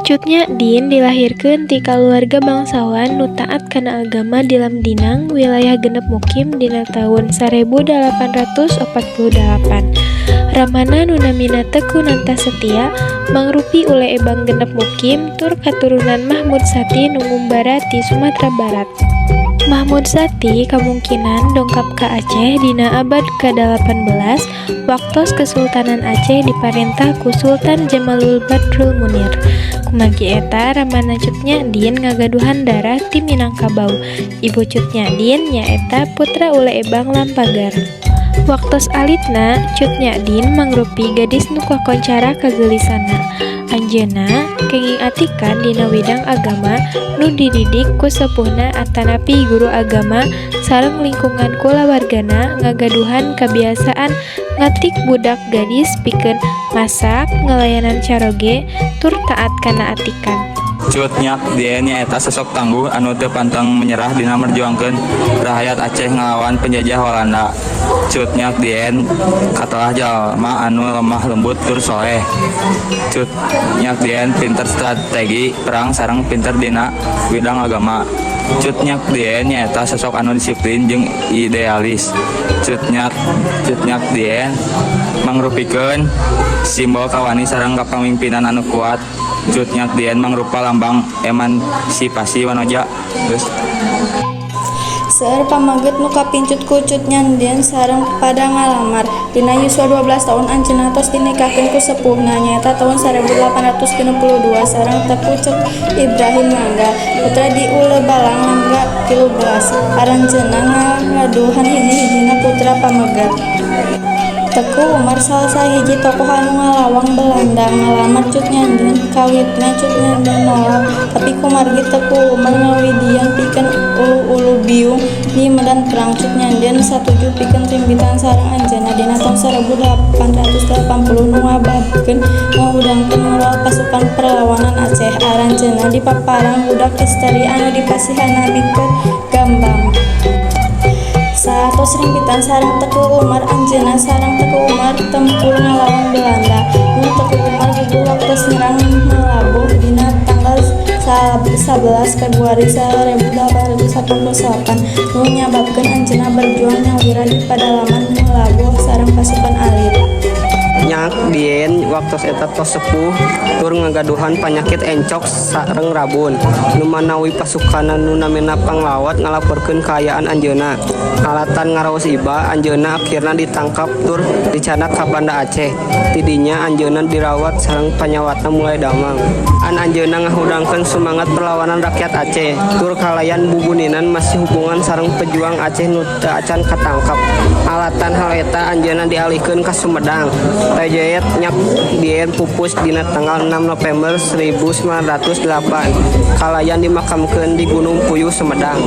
Cut Nyak Dien dilahirkeun ti kaluarga bangsawan nu taat kana agama di Lamdinang, wilayah Genep Mukim dina taun 1848. Ramana nu namina Teuku Nanta Setia mangrupi Ule Ebang Genep Mukim tur katurunan Mahmud Sati nu ngumbara ti Sumatra Barat. Mahmud Sati kamungkinan dongkap ka Aceh dina abad ka-18 waktos Kesultanan Aceh diparentah ku Sultan Jamalul Badrul Munir. Kumargi eta, ramana Cut Nyak Dien ngagaduhan darah ti Minangkabau. Ibu Cut Nyak Dien nyaeta putra Ule Ebang Lampagar. Waktos alitna, Cut Nyak Dien mangrupi gadis nu kakoncara kageulisanna. Anjeunna kenging atikan dina widang agama nu dididik ku sepuhna atanapi guru agama sareng lingkungan kulawargana ngagaduhan kabiasaan ngatik budak gadis pikeun masak, ngalayanan caroge, tur taat kana atikan. Cut Nyak Dien nyaeta sosok tangguh anu teu pantang menyerah dina merjuangkeun rahayat Aceh ngalawan penjajah Walanda. Cut Nyak Dien katelah jalma anu lemah lembut tur soleh. Cut Nyak Dien pinter strategi perang sareng pinter dina widang agama. Cut Nyak Dien nyaeta sosok anu disiplin jeung idealis. Cut Nyak Dien mangrupikeun simbol kawani sareng kapamimpinan anu kuat. Cut Nyak Dien mangrupa lambang emansipasi wanoja. Geus. Seueur pameget nu kapincut ku Cut Nyak Dien sareng pada ngalamar. Dina yuswa 12 taun anjeunna tos dinikahkeun ku sepuhna, nyaeta taun 1862 sareng Teuku Cek Ibrahim Langga, putra di Uleebalang Langga 13. Aranjeunna ngagaduhan hiji-hijina putra pameget. Teuku Umar salah sahiji tokoh anu ngalawan Belanda ngalamar Cut Nyak Dien. Kawitna Cut Nyak Dien nolak, tapi kumargi Teuku Umar ngawidian pikeun ulu-ulu biung di medan perang, Cut Nyak Dien satuju pikeun rimbitan sareng anjeunna dina taun 1880 nu ngababkeun ngahudangkeun moral pasukan perlawanan Aceh. Aranjeunna dipaparang budak isteri anu dipasihan Nabi keur gambang. Saatos rimbitan sareng Teuku Umar, anjeunna sareng Teuku Umar tempur ngalawan Belanda. Mun Teuku Umar gugur waktos nyerang Meulaboh dina tanggal 11 Februari 1889 nu nyababkeun anjeunna berjuang nyawira di padalaman Meulaboh sareng pasukan alit. Nyak Dien waktos eta tos sepuh tur ngagaduhan panyakit encok sareng rabun. Nu manawi pasukanna nu namina Panglawat ngalaporkeun kaayaan anjeunna. Alatan ngaraos iba, anjeunna akhirna ditangkap tur dicandak ka Banda Aceh. Ti dinya anjeunna dirawat sareng panyawatna mulai damang. Anjeunna ngahudangkeun sumangat perlawanan rakyat Aceh tur kalayan bubuninan masih hubungan sareng pejuang Aceh nu teu acan katangkap. Alatan hal eta, anjeunna dialihkeun ka Sumedang. Riwayat Nyak Dien pupus dina tanggal 6 November 1908 kalayan dimakamkeun di Gunung Puyuh, Sumedang.